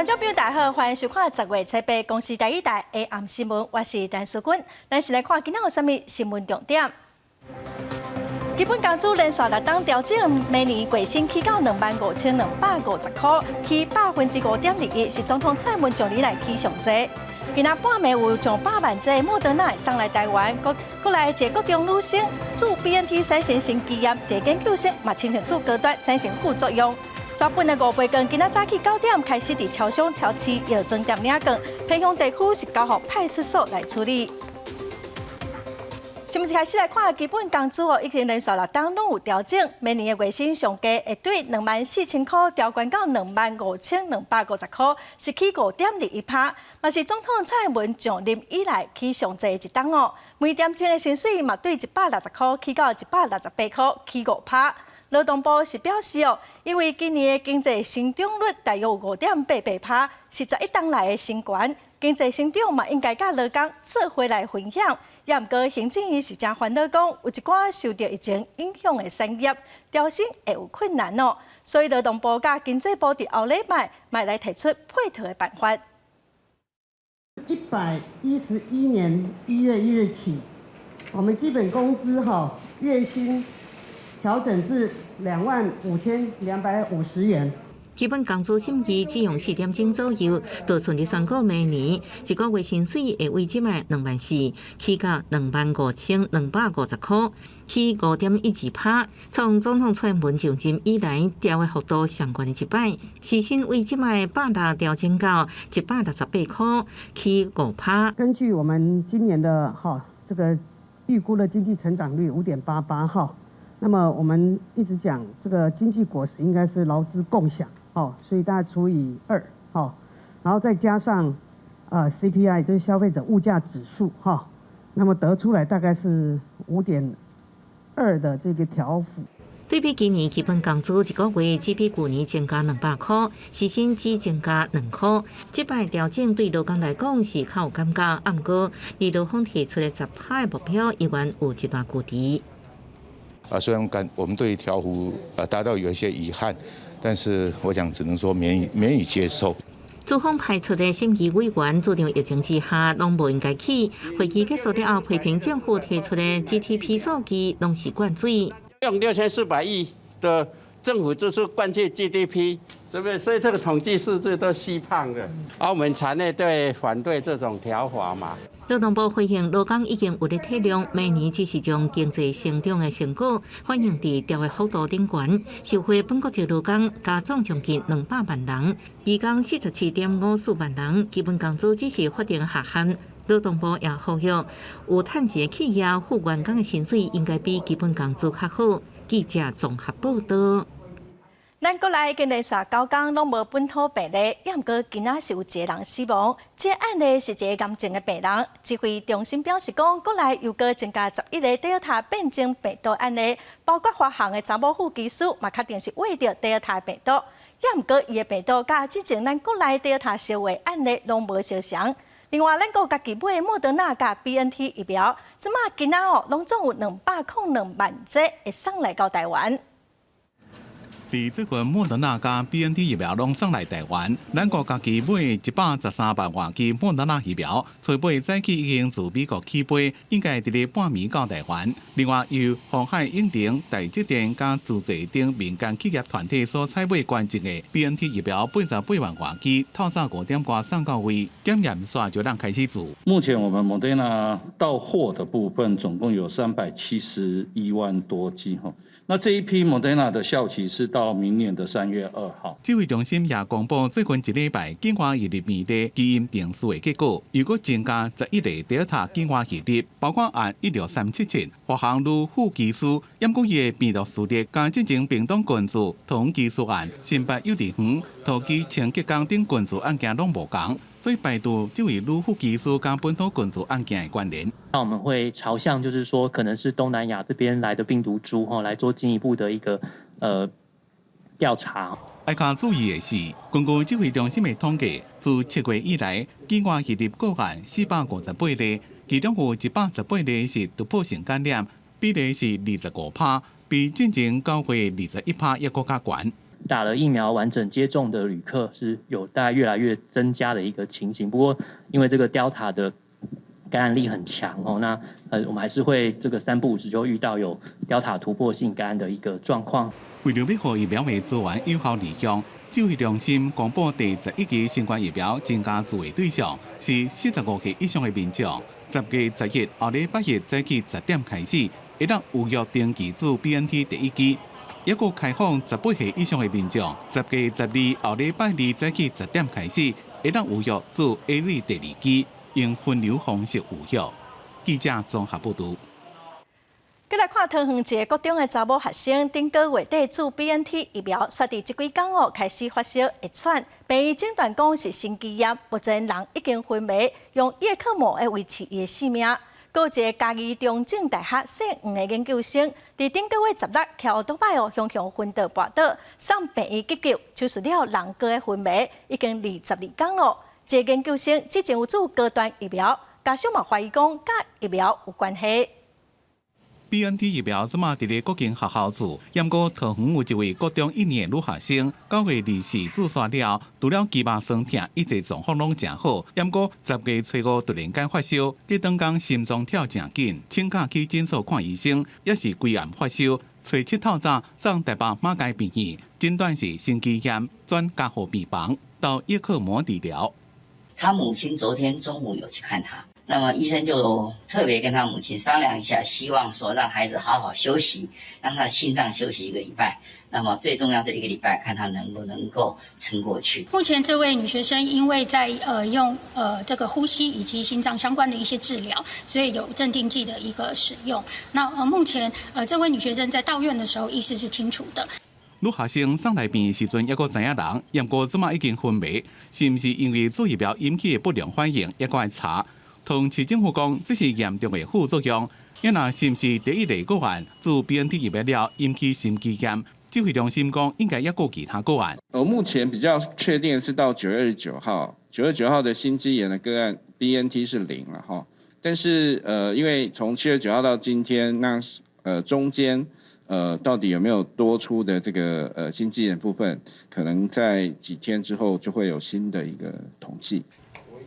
觀眾朋友大家好，歡迎收看10月7日公視第一台下暗新聞，我是陳淑君。咱先來看今仔有啥物新聞重點。基本工資連續六冬調整，明年月薪起到25,250塊，起5.21%，是總統蔡英文上任來起上濟。今仔半暝有上百萬劑莫德納送來台灣，閣閣來一個國中女生注 BNT 產生心肌炎，一個研究生嘛親像注高端產生副作用。紙本的五倍券今仔早起9點開始佇超商、超市、藥妝店領券，偏鄉地區是交予派出所來處理。新聞一開始來看基本工資哦，已經連續六冬攏有調整，明年的月薪上低會對24,000塊調懸到25,250塊，是起5.21%，嘛是總統蔡英文上任以來起上濟一冬哦。每點鐘的薪水嘛對160塊起到168塊，起5%。勞動部是表示哦，因為今年的經濟成長率大約5.88%，是11冬來的新高，經濟成長嘛應該佮勞工做伙來分享。也毋過行政院是誠煩惱，講有一寡受著疫情影響的產業調薪會有困難哦，所以勞動部佮經濟部佇後禮拜嘛來提出配套的辦法。 111年1月1日起，我們基本工資哈月薪調整至25,250元。基本工資審議只用4點鐘左右，就順利宣布明年一個月薪水會為這擺2萬4，起到25,250塊，起5.12%。創總統蔡英文上任以來調的幅度上懸的一擺，時薪為這擺160調整到168塊，起5%。根據我們今年的哈這個預估的經濟成長率5.88哈，那麼我們一直講這個經濟果實應該是勞資共享。哦，所以大概除以二，哈，然後再加上，CPI 就是消費者物價指數，哈，那麼得出來大概是5.2的這個調幅。對比今年基本工資一個月只比舊年增加200塊，時薪只增加2塊。這擺調整對勞工來講是較有感覺，毋過離勞方提出的10%的目標，依然有一段距離。啊，雖然感我們對調幅啊達到有一些遺憾。但是我想只能說勉以接受。資方派出的審議委員主張疫情之下攏無應該起。會議結束了後，批評政府提出的 GDP 數據攏是灌水。用6400億的政府支出灌進 GDP，是不是？所以這個統計數字都虛胖的。而我們產業對反對這種調法嘛。勞動部回應，勞工已經有咧體諒，明年只是將經濟成長的成果反映佇調的幅度頂懸，受惠本國籍勞工加總將近200萬人，移工47.54萬人，基本工資只是法定下限。勞動部也呼籲，有趁錢的企業付員工的薪水應該比基本工資較好。記者綜合報道。咱國內已經連續九工攏無本土病例，也毋過今仔是有一個人死亡。這個案例是一個癌症的病人。指揮中心表示講，國內又閣增加11個 Delta 變種病毒案例，包括華航的查某副機師嘛，確定是秽著 Delta 病毒。也毋過伊的病毒佮之前咱國內 Delta 相會案例攏無相仝。另外，咱國家己買莫德納佮 BNT 疫苗，這馬今仔哦，攏總有202萬劑會送來到台灣。佇最近，莫德納佮 BNT 疫苗攏送來台灣，咱國家己買113萬外劑莫德納疫苗，初八早起已經自美國起飛，應該佇咧半暝到台灣。另外，由鴻海永定、台積電佮自濟等民間企業團體所採買捐贈的 BNT 疫苗88萬外劑，透早5點外送到位，檢驗煞就讓開始做。目前我們莫德納到貨的部分總共有371萬多劑哈。那這一批莫德納的效期是到明年的3月2號。指揮中心也公布最近一禮拜境外移入病例基因定序的結果，又閣增加十一例德爾塔境外移入，包括案16377華航女副機師，毋過伊的病毒序列佮之前屏東根治同機師案、新北幼稚園、桃機清潔工等根治案件攏無仝，所以排除這位女副機師佮本土根治案件的關聯。那我們會朝向就是說，可能是東南亞這邊來的病毒株，哈，來做進一步的一個調查。愛較注意的是，根據指揮中心的統計，自7月以來，境外移入個案458例，其中有118例是突破性感染，比例是25%，比進前9月21%猶閣較懸。打了疫苗完整接種的旅客是有大概越來越增加的一個情形。不過因為這個 Delta 的感染力很強哦，那我們還是會這個三不五時就遇到有 Delta 突破性感染的一個狀況。為著欲予疫苗的資源有效利用，指揮中心公布第11期新冠疫苗增加注的對象是45歲以上的民眾。10月11後禮拜一早起10點開始，會當預約登記注 BNT 第一劑，抑閣開放18歲以上的民眾，10月12後禮拜二早起十點開始，會當預約注 AZ 第二劑，用分流方式預約。記者綜合報導。閣來看桃園一个國中的查某學生，頂個月底注 BNT 疫苗，煞佇這幾工哦開始發燒會喘，病醫診斷講是心肌炎，目前人已經昏迷，用葉克膜來維持伊的性命。閣有一个嘉義中正大學姓黃的研究生，佇頂個月16騎歐多擺哦，雄雄昏倒跋倒，送病院急救，手術了人閣昏迷，已經22工囉。這个研究生之前有注高端疫苗，家屬嘛懷疑講佮疫苗有關係。 BNT 疫苗這馬佇咧各間學校注，毋過桃園有一位國中一年女學生，9月24注射了，除了肌肉痠痛，一切狀況攏誠好。毋過10月初五突然間發燒，隔當工心臟跳誠緊，請假去診所看醫生，也是規暗發燒。初七透早送台北馬偕病院，診斷是心肌炎，轉加護病房到葉克膜治療。他母親昨天中午有去看他。那麼醫生就特別跟他母親商量一下，希望說讓孩子好好休息，讓他心臟休息一個禮拜。那麼最重要這一個禮拜，看他能不能夠撐過去。目前這位女學生因為在用這個呼吸以及心臟相關的一些治療，所以有鎮定劑的一個使用。那目前這位女學生在到院的時候意識是清楚的。女學生送來病院時陣，猶閣知影人，毋過這馬已經昏迷，是毋是因為注疫苗引起的不良反應，猶閣愛查。桃園市政府講，這是嚴重的副作用。抑若是毋是第一例個案注 BNT 疫苗了引起心肌炎？指揮中心講，應該猶閣其他個案。我目前比較確定是到9月9號，9月9號的心肌炎的個案 BNT 是零了哈。但是因為從7月9號到今天，那中間到底有沒有多出的這個心肌炎部分，可能在幾天之後就會有新的一個統計。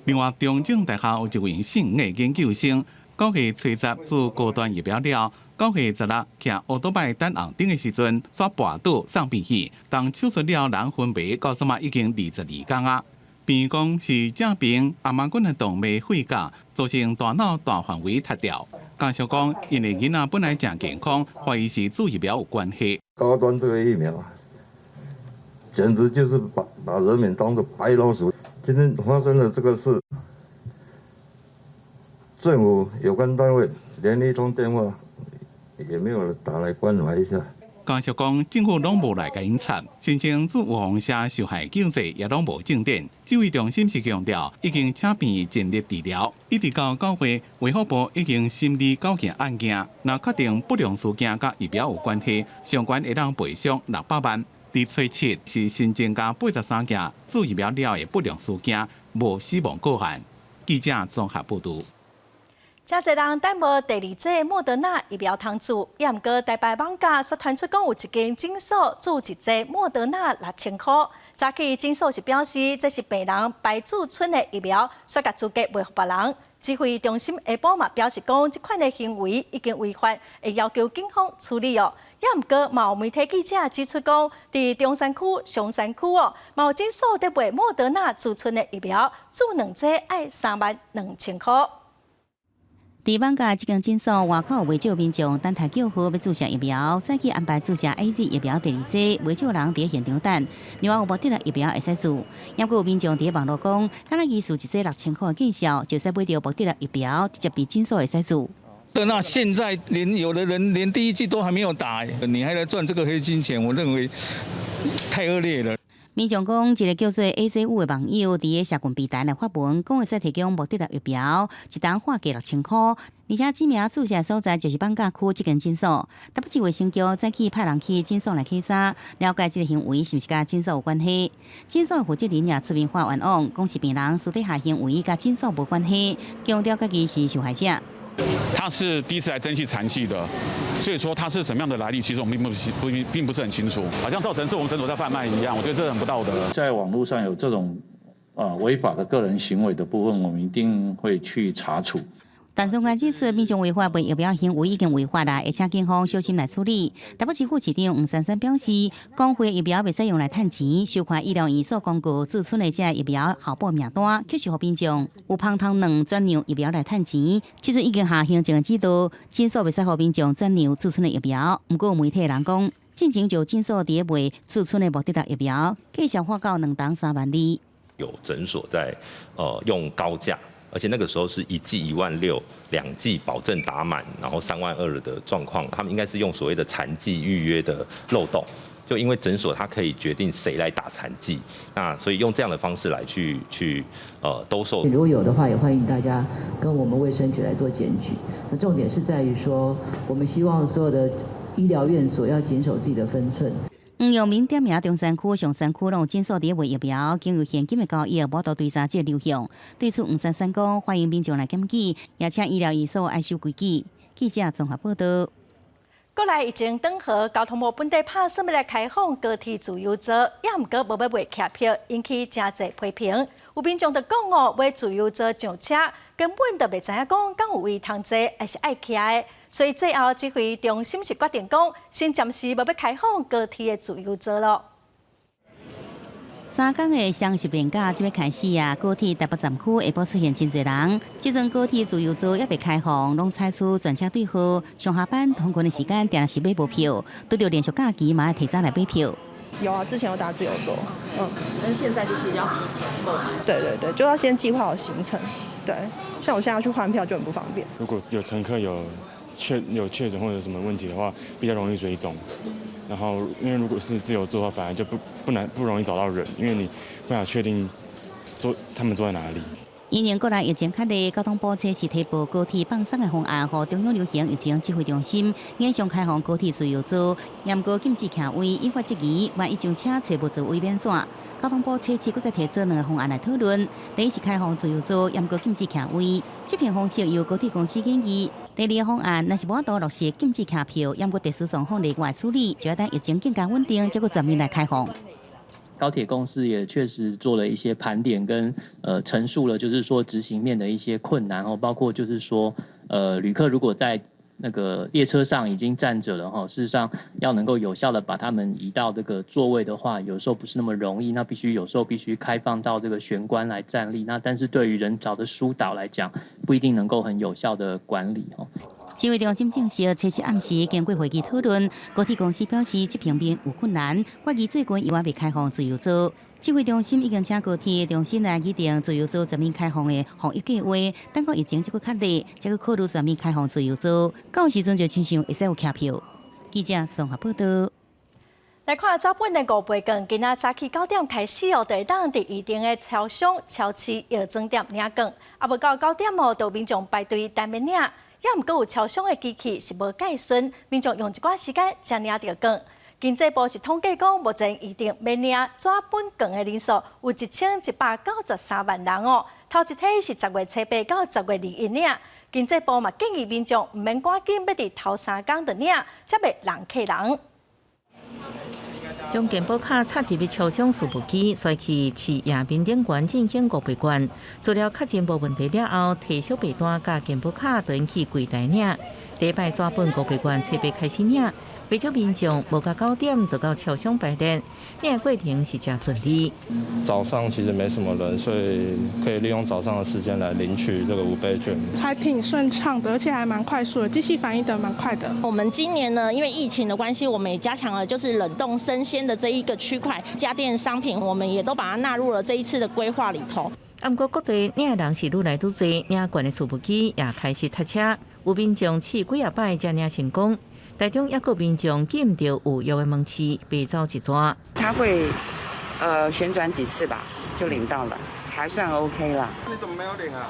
另外，中正大學有一位姓的研究生，9月初十注高端疫苗了，9月16騎歐多擺等紅燈的時陣，煞跋倒送病院，動手術了人昏迷，到這馬已經22工啊。病院講是正爿頷螞菌的動脈血壓，造成大腦大範圍塌掉。家屬講，𪜶的囡仔本來誠健康，懷疑是注疫苗有關係。高端這個疫苗，簡直就是把人民當作白老鼠。今天發生了這個事，政府有關單位連一通電話也沒有打來關懷一下。家屬講，政府攏無來共𪜶查，申請注預防射受害救濟也攏無進展。指揮中心是強調，已經請病院盡力治療，一直到9月，衛福部已經審理9件案件，若確定不良事件佮疫苗有關係，相關會當賠償600萬。佇初七是新增加83件注疫苗了的不良事件，無死亡個案。記者綜合報導。誠濟人等無第二劑莫德納疫苗通注，也毋過台北艋舺煞傳出講有一間診所注一劑莫德納6000箍。早起診所是表示，這是病人白注賰的疫苗，煞共資格賣予別人。指揮中心下晡嘛表示講，這款的行為已經違法，會要求警方處理哦。也毋過，嘛有媒體記者指出講，佇中山區、松山區哦，嘛有診所佇賣莫德納注賰的疫苗，注兩劑愛3萬2千箍。佇艋舺這間診所外口有袂少民眾等待叫號欲注射疫苗，早起安排注射 AZ 疫苗第二劑，袂少人佇現場等。另外有莫德納疫苗會使注，猶閣有民眾佇網路講，敢若疑似一劑6000箍的介紹，就使買著莫德納疫苗，直接佇診所會使注。那現在連有的人連第一劑都還沒有打，你還來賺這個黑金錢，我認為太惡劣了。民眾講，一個叫做 AZU 的網友佇社群平台來發文，講會使提供莫德納疫苗，一針劃價6000箍，而且指名注射所在就是艋舺區這間診所。台北市衛生局早起派人去診所來稽查，了解這個行為是毋是佮診所有關係。診所負責人也出面發冤枉，講是病人私底下行為佮診所無關係，強調家己是受害者。他是第一次來登記殘劑的，所以說它是什麼樣的來歷，其實我們並不是很清楚，好像造成是我們診所在販賣一樣，我覺得這很不道德。在網絡上有這種違法的個人行為的部分，我們一定會去查處。陳松官指出，民眾違法賣疫苗行為已經違法啦，會請警方小心來處理。台北市副市長黃珊珊表示，公費疫苗袂使用來趁錢，收看醫療院所廣告贮存的這疫苗候補名單，卻是予民眾有芳通兩轉讓疫苗來趁錢。這陣已經下行政指導，診所袂使予民眾轉讓贮存的疫苗。毋過有媒體人講，進前就診所佇咧賣贮存的莫德納疫苗，價錢喊到2筒3萬2。有診所在用高價。而且那個時候是一劑1.6萬，兩劑保證打滿，然後3.2萬的狀況，他們應該是用所謂的殘劑預約的漏洞，就因為診所它可以決定誰來打殘劑，那所以用這樣的方式來去兜售。如果有的話，也歡迎大家跟我們衛生局來做檢舉。那重點是在於說，我們希望所有的醫療院所要謹守自己的分寸。黃陽明點名中山區、松山區攏有診所佇咧賣疫苗，經由現金的交易，無法度追查這個流向。對此，黃珊珊講，歡迎民眾來檢舉，也請醫療院所愛守規矩。記者綜合報道。國內疫情轉好，交通部本底拍算欲來開放高鐵自由座，也毋過無欲賣客票，引起誠濟批評。有民眾就講哦，買自由座上車，根本就袂知影講敢有位通坐，抑是愛徛的。所以最後指揮中心是決定講，先暫時無欲開放高鐵的自由座囉。三工的雙十連假這欲開始啊，高鐵台北站區下晡出現真濟人。這陣高鐵自由座猶未開放，攏採取全車對號，上下班通勤的時間，定是買無票，拄著連續假期嘛愛提早來買票。有啊，之前有搭自由座，嗯。但是現在就是要提前購買。對對對，就要先計劃好行程。對，像我現在要去換票就很不方便。如果有乘客有確診或者什麼問題的話，比較容易追蹤。然後，因為如果是自由座的話，反而就不容易找到人，因為你無法確定他們坐在哪裡。因應國內疫情較厲，交通部這時提報高鐵放鬆的方案，予中央流行疫情指揮中心，馬上開放高鐵自由座，嚴格禁止徛位，引發質疑。萬一上車揣無座位欲按怎？交通部這次閣再提出兩個方案來討論。第一是開放自由座，嚴格禁止徛位，執行方式由高鐵公司建議。第二個方案，若是無法度落實禁止徛票，嚴格特殊狀況例外處理，就要等疫情更加穩定，才閣全面來開放。高鐵公司也確實做了一些盤點跟陳述了，就是說執行面的一些困難哦，包括就是說旅客如果在那個列車上已經站着了哈，事實上要能夠有效的把他們移到這個座位的話，有時候不是那麼容易，那必須有時候必須開放到這個玄關來站立，那但是對於人潮的疏導來講，不一定能夠很有效的管理哦。指揮中心證實，初七暗時經過會議討論，高鐵公司表示執行面有困難，決議最近猶未開放自由座。指揮中心已經請高鐵中心來擬定自由座全面開放的防疫計劃，等過疫情這個較厲，才閣考慮全面開放自由座。到時陣就親像會使有徛票。記者綜合報道。來看紙本的五倍券，今仔早起9點開始哦，就會當佇預定的超商、超市、藥妝店領券。啊，無到九點哦，就民眾排隊等欲領。也毋過有超商的機器是無蓋順，民眾用一寡時間才領著券。經濟部是統計講，目前預定欲領紙本券的人數有1193萬人哦。頭一批是10月初8到10月21領。經濟部嘛建議民眾毋免趕緊欲佇頭三工就領，才袂人客人。將健保卡插入去超商數簿機，刷去市頁面頂懸進行五倍券，資料確認無問題了後，提小白單佮健保卡轉去櫃台領。第一擺紙本五倍券初八開始領，不少民眾無到9點就到超商排列，領過程是誠順利。早上其實沒什麼人，所以可以利用早上的時間來領取這個五倍券。還挺順暢的，而且還蠻快速的，機器反應得蠻快的。我們今年呢，因為疫情的關係，我們也加強了就是冷凍生鮮的這一個區塊，家電商品我們也都把它納入了這一次的規劃裡頭。毋過各地領的人是愈來愈濟，領券的數簿機也開始塞車，有民眾試幾仔擺才領成功。台中抑閣有民眾見毋著有約的門市，白走一逝。他會旋轉幾次吧，就領到了，還算 OK 啦。你怎麼沒有領啊？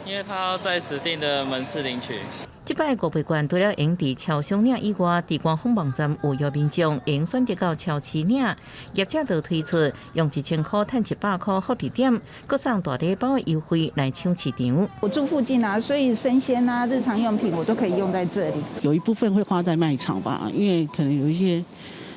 因為他要在指定的門市領取。這擺五倍券除了會用佇超商領以外，佇官方網站有約民眾會用選擇到超市領。業者就推出用1000箍趁100箍福利點，閣送大禮包的優惠來搶市場。我住附近啊，所以生鮮啊、日常用品我都可以用在這裡。有一部分會花在賣場吧，因為可能有一些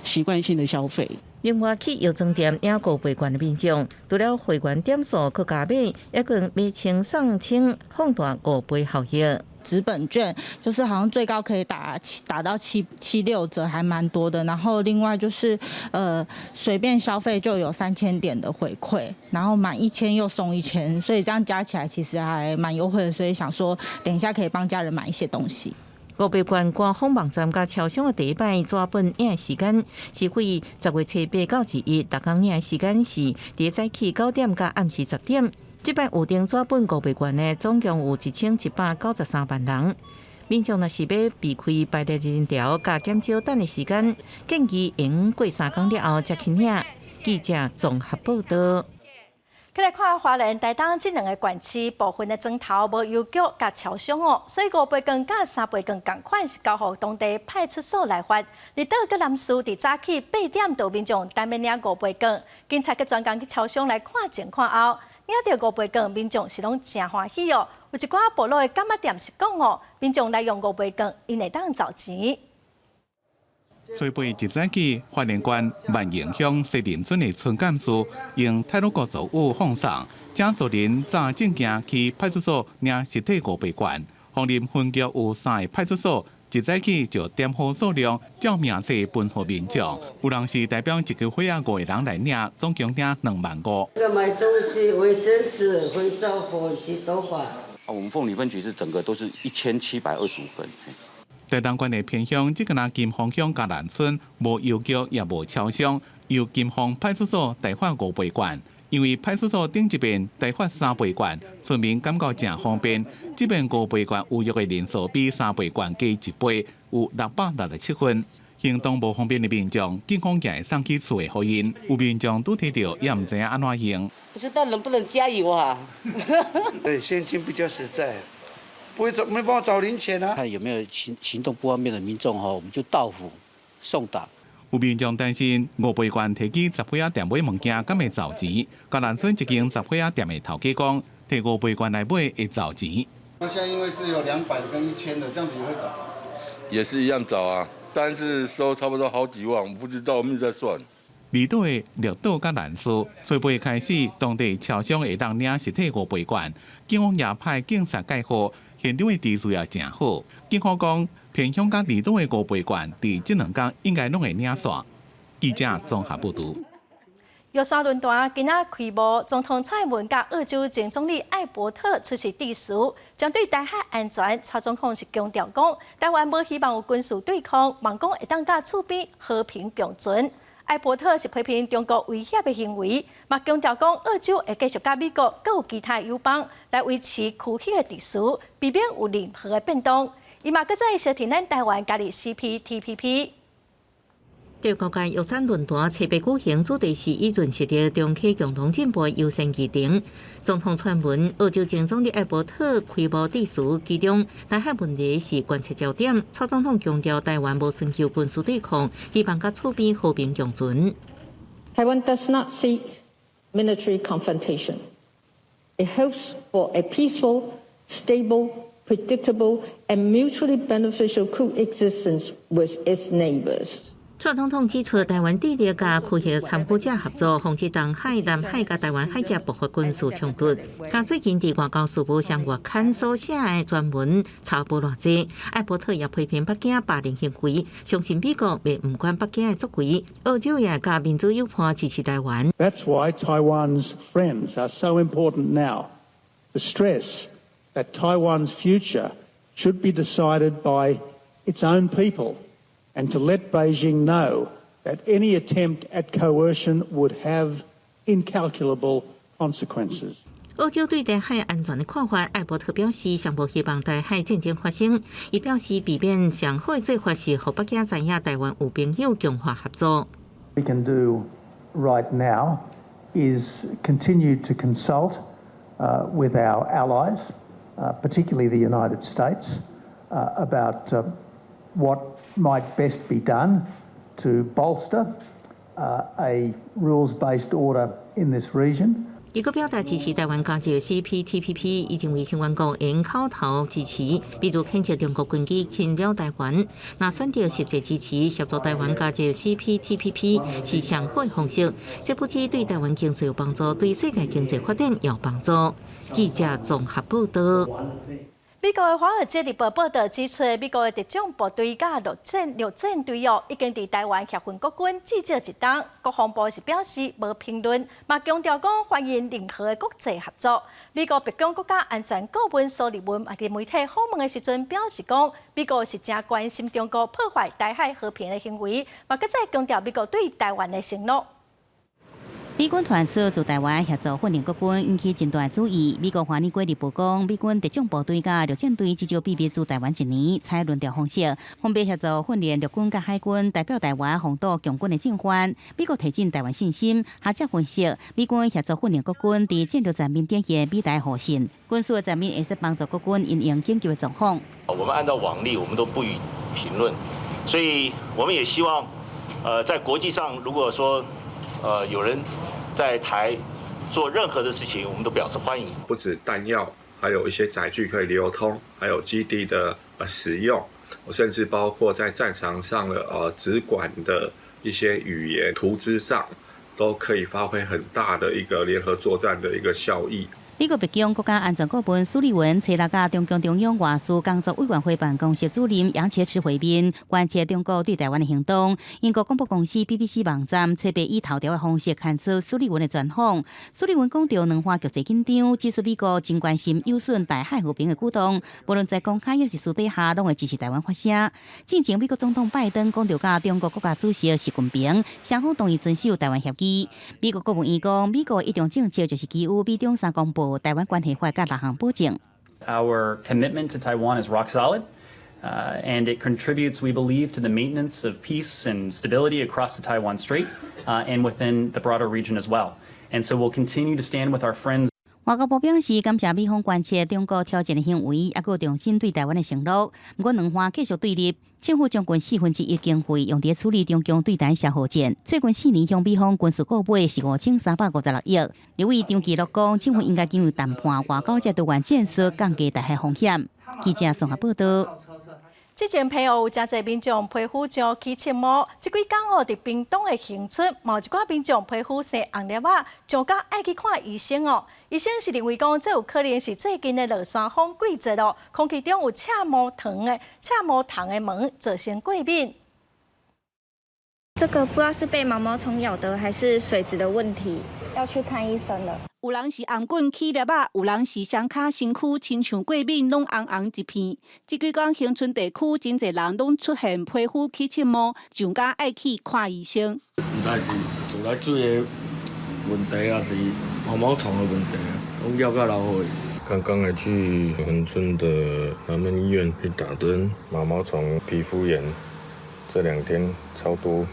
習慣性的消費。另外，去藥妝店領五倍券的民眾，除了會員點數閣加碼，抑閣每千送千放大5倍效益。紙本券就是好像最高可以打到七六折，還蠻多的。然後另外就是隨便消費就有3000點的回饋，然後滿一千又送一千，所以這樣加起來其實還蠻優惠的。所以想說等一下可以幫家人買一些東西。五倍券官方網站佮超商的第一擺紙本領時間是佇10月初8到21，逐工領的時間是佇早起9點到暗時10點。這擺預訂紙本五倍券的總共有1193萬人。民眾若是欲避開排列人潮佮減少等的時間，建議會過3工了後才去領。記者綜合報道。來看花蓮、台東這兩个縣市部分的莊頭無郵局佮超商哦，所以五倍券佮三倍券仝款是交予當地派出所來發。離島佮南勢佇早起8點就有民眾等欲領五倍券，警察閣專工去超商來看前看後，領著五倍券，民眾是攏誠歡喜哦。有一寡部落的柑仔店是講哦，民眾來用五倍券，𪜶會當找錢。初八一早起，花蓮縣萬榮鄉西林村的村幹事用太魯閣族語放送，請族人紮證件去派出所領實體五倍券。鳳林分局有三个派出所，一早起就點好數量，照名冊分予民眾。有人是代表一家伙仔五个人來領，總共領2萬5。這個買東西，衛生紙、肥皂粉、洗頭髮。啊，我們鳳林分局是整個都是1725份。台東縣的偏鄉，這個若金峰鄉嘉蘭村無郵局也無超商，由金峰派出所代發五倍券。因為派出所頂一遍代發三倍券，村民感覺誠方便。這遍五倍券預約的人數比三倍券加一倍，有667份。行動無方便的民眾，警方也會送去厝的予𪜶。有民眾拄提著，也毋知影按怎用。不知道能不能加油啊？對，現金比較實在。不會找，沒辦法找零錢啊！看有沒有行動不方便的民眾吼，我們就到府送達。有民眾擔心五倍券提去雜貨仔店買物件，敢會找錢？嘉蘭村一間雜貨仔店的頭家講，提五倍券來買會找錢。那現在因為是有200的跟1000的，這樣子也會找？也是一樣找啊，但是收差不多好幾萬，我不知道，我沒在算。離島的綠島佮蘭嶼，初八開始，當地超商會當領實體五倍券，警方也派警察蓋貨。現場的秩序也誠好。警方講，偏鄉佮離島的五倍券，佇這兩工應該攏會領煞。記者綜合報導。玉山論壇今仔開幕，總統蔡英文佮澳洲前總理艾伯特出席致辭，針對台海安全，蔡總統是強調講，台灣無希望有軍事對抗，望講會當佮厝邊和平共存。艾伯特是批評中國威脅的行為，嘛強調講澳洲會繼續佮美國閣有其他友邦來維持區域的秩序，避免有任何的變動。伊嘛閣再相提咱台灣加入 CPTPP。第五屆玉山論壇初八舉行，主題是以潤實力重啟共同進步優先議程。總統蔡英文、澳洲前總理艾伯特開幕致辭，其中台海問題是關切焦點。蔡總統強調，台灣無尋求軍事對抗，希望佮厝邊和平共存。 Taiwan does not seek military confrontation. It hopes for a peaceful, stable, predictable, and mutually beneficial coexistence with its neighbors. 蔡總統指出，台灣致力佮區域參與者合作，防止東海、南海佮台灣海峽爆發軍事衝突。佮最近佇外交事務雙月刊所寫的專文差無偌濟。艾伯特也批評北京霸凌行為，相信美國袂毋管北京的作為。澳洲也佮民主友伴支持台灣。 That's why Taiwan's friends are so important now. To stress that Taiwan's future should be decided by its own people. And to let Beijing know that any attempt at coercion would have incalculable consequences. 澳洲對台海安全的看法，艾伯特表示，上無希望台海戰爭發生。伊表示，避免上好的做法是予北京知影台灣有朋友強化合作。 We can do right now is continue to consult with our allies, particularly the United States, about what might best be done to bolster a rules-based order in this region. 伊閣表達支持台灣加入 CPTPP，伊認為成員國應口頭支持，比如譴責中國軍機侵擾台灣。若選擇實際支持協助台灣加入 CPTPP 是上好的方式。這不只對台灣經濟有幫助，對世界經濟發展也有幫助。記者綜合報道。美國的《華爾街日報》報導指出，美國的特種部隊佮陸戰隊哦，已經佇台灣協訓國軍至少一冬。國防部是表示無評論，嘛強調講歡迎任何的國際合作。美國白宮國家安全顧問蘇利文嘛佇媒體訪問的時陣表示講，美國是誠關心中國破壞台海和平的行為，嘛閣再強調美國對台灣的承諾。美軍傳出駐台灣協助訓練國軍，引起真大注意。美國《華爾街日報》講，美軍特種部隊佮陸戰隊至少秘密駐台灣一年，採輪調方式，分別協助訓練陸軍佮海軍，代表台灣防堵共軍的進犯。美國提振台灣信心。學者分析，美軍協助訓練國軍，佇戰略層面展現美台互信，軍事層面會使幫助國軍因應緊急的狀況。我們按照往例，我們都不予評論，所以我們也希望，在國際上，如果說，有人在台做任何的事情，我們都表示歡迎。不止彈藥，還有一些載具可以流通，還有基地的使用，甚至包括在戰場上的指管的一些語言圖資上，都可以發揮很大的一個聯合作戰的一個效益。美國白宮國家安全顧問蘇利文初六佮中共中央外事工作委員會辦公室主任楊潔篪會面，關切中國對台灣的行動。英國廣播公司 BBC 網站初八以頭條的方式刊出蘇利文的專訪。蘇利文講著兩岸局勢緊張，指出美國真關心有損台海和平的舉動，無論在公開抑是私底下，攏會支持台灣發聲。進前美國總統拜登講著佮中國國家主席習近平，雙方同意遵守台灣協議。美國國務院講，美國一中政策就是基於美中三公報、台灣關係法佮六項保證。 Our commitment to Taiwan is rock solid, and it contributes, we believe, to the maintenance of peace and stability across the Taiwan Strait and within the broader region as well. And so we'll continue to stand with our friends. 外交部表示，感謝美方關切中國挑戰的行為，抑閣重申對台灣的承諾。毋過兩岸繼續對立，政府將近1/4經費用佇處理中共對台消耗戰。最近4年向美方軍事購買是5356億。立委張其祿講，政府應該經由談判外交這多元戰術，降低台海風險。記者綜合報道。之前澎湖有誠濟民眾皮膚上起刺毛，這幾工哦，佇屏東的恆春，嘛有一寡民眾皮膚生紅粒仔，上甲愛去看醫生哦。醫生是認為講，這有可能是最近的落山風季節咯，空氣中有赤毛蟲的赤毛蟲的毛造成過敏。這個不知道是被毛毛蟲咬的，還是水質的問題，要去看醫生了。有人是紅滾起粒仔，有人是雙跤身軀親像過敏，攏紅紅一片。這幾工恆春地區真濟人攏出現皮膚起刺毛，上甲愛去看醫生。毋知是自來水的問題，抑是毛毛蟲的問題啊，攏咬甲流血。剛剛還去恆春的南門醫院去打針，毛毛蟲皮膚炎，這兩天超多，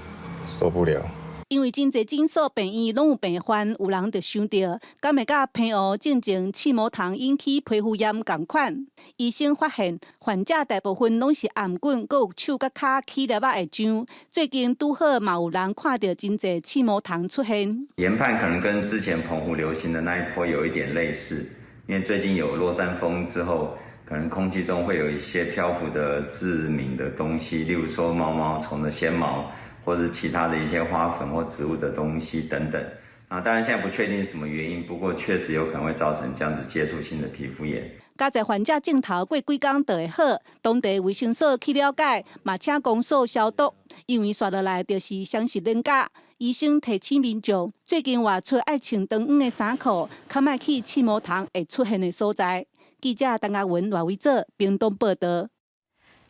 受不了。因為真濟診所病院攏有病患，有人就想著，敢會佮澎湖進前刺毛蟲引起皮膚炎仝款。醫生發現，患者大部分攏是紅滾，閣有手佮跤起粒仔會癢。最近拄好嘛有人看著真濟刺毛蟲出現。研判可能跟之前澎湖流行的那一波有一點類似，因為最近有落山風之後，可能空氣中會有一些漂浮的致敏的東西，例如說毛毛蟲的纖毛。或者其他的一些花粉或植物的東西等等，啊，當然現在不確定是什麼原因，不過確實有可能會造成這樣子接觸性的皮膚炎。佳哉患者症頭過幾工就會好，當地衛生所去了解，嘛請公所消毒，因為紲落來就是雙十連假。醫生提醒民眾，最近外出愛穿長長的衫褲，較莫去刺毛蟲會出現的所在。記者陳亞文、賴偉哲，屏東報道。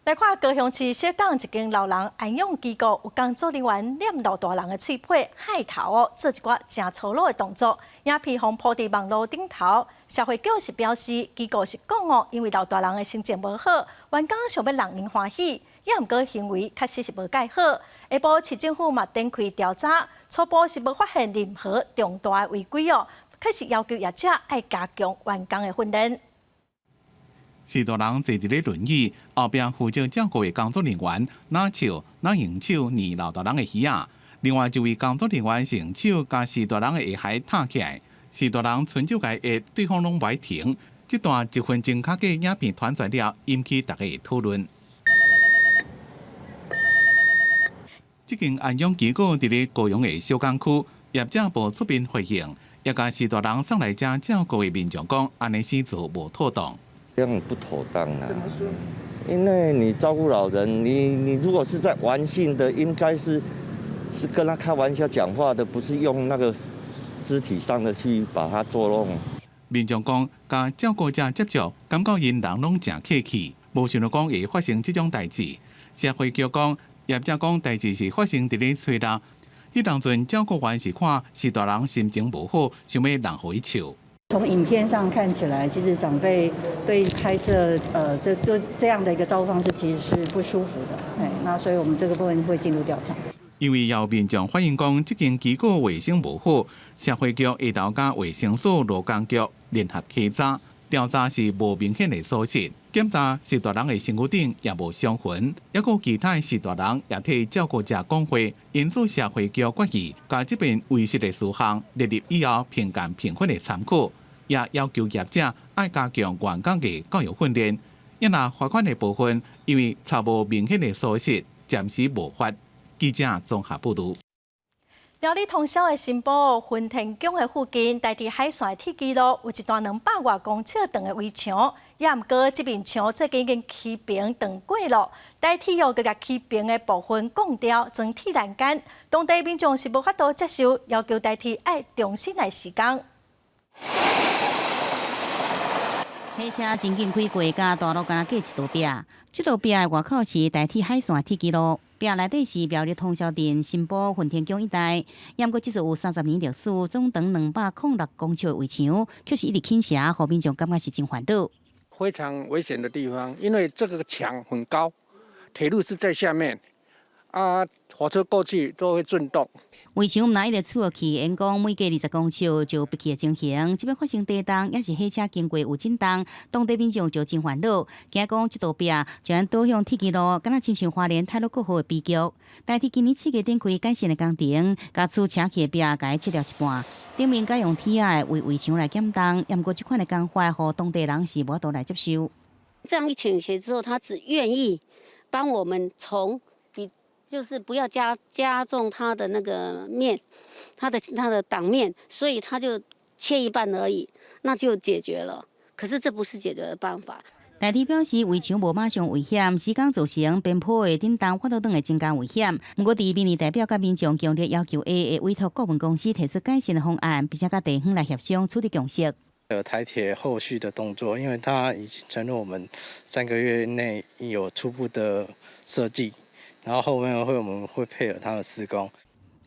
來看高雄市小港一間老人安養機構，有工作人員捏老大人的喙皮、害頭哦，做一寡誠粗魯的動作。影片予人鋪佇網路頂頭，社會局是表示，機構是講哦，因為老大人的心情無好，員工想欲予𪜶歡喜，也毋過行為確實是無蓋好。下晡市政府嘛展開調查，初步是無發現任何重大的違規哦，確實要求業者愛加強員工的訓練。序大人坐佇咧輪椅，後壁負責照顧的工作人員，拿手若用手捏老大人的耳仔。另外一位工作人員是用手共序大人的下頦拍起來，序大人伸手共伊壓，對方攏無愛停。這段一分鐘較久影片傳出來了，引起大家的討論。這間安養機構佇咧高雄的小港區，業者無出面回應，也共序大人送來遮照顧的民眾講，按呢式做無妥當。這樣不妥當啊！因為你照顧老人，你如果是在玩性的，應該是跟他開玩笑講話的，不是用那個肢體上的去把他作弄。民眾講，共照顧者接觸，感覺𪜶人攏誠客氣，無想到講會發生這種代誌。社會局講，業者講代誌是發生佇咧初六，彼當陣照顧員是看序大人心情無好，想欲弄予伊笑。從影片上看起來，其實長輩對拍攝，這樣的一個照顧方式，其實是不舒服的。那所以我們這個部分會進入調查。因為有民眾反映講，這間機構衛生無好，社會局下晝佮衛生署勞工局聯合稽查，調查是無明顯的疏失，檢查序大人的身軀頂也無傷痕，抑閣其他序大人也替照顧者講話，因此社會局決議，共這遍遺失的事項列入以後評鑑評分的參考，也要求業者愛加強員工的教育訓練。抑若罰款的部分，因為查無明顯的疏失，暫時無罰。記者綜合報導。苗栗通霄的新埔雲天宮的附近，台鐵海線的鐵支路有一段200外公尺長的圍牆，也毋過這面牆最近已經弭平斷過咯。台鐵又閣共弭平的部分鋼條裝鐵欄杆，當地民眾是無法度接受，要求台鐵愛重新來施工。火車真緊開過，佮大路敢若隔一道壁。這道壁的外口是台鐵海線鐵支路，壁內底是苗栗通霄鎮新埔雲天宮一帶。毋過這座有30年歷史、總長206公尺的圍牆，卻是一直傾斜，予民眾感覺是真煩惱。非常危險的地方，因為這個牆很高，鐵路是在下面，啊，火車過去都會震動。圍牆毋但一直褌落去，因講每隔20公尺就有拔去的情形。這擺發生地動，抑是火車經過有震動，當地民眾就真煩惱，驚講這道壁將倒向鐵支路，敢若親像花蓮太魯閣號的悲劇。台鐵今年7月展開改善的工程，共褌斜去的壁共伊切掉一半，頂面改用鐵仔為圍牆來減重。毋過這款的工法，予當地人是無法度來接受。這樣一傾斜之後，他只願意幫我們從比。就是不要加重它的那個面，它的擋面，所以他就切一半而已，那就解決了。可是這不是解決的辦法。台鐵表示，圍牆無馬上危險，時間造成邊坡的震動，反倒轉會增加危險。毋過，佇民意代表佮民眾強烈要求下，會委託顧問公司提出改善的方案，並且佮地方來協商取得共識。台鐵後續的動作，因為他已經承諾我們3個月內有初步的設計。然後後面會我們會配合他的施工。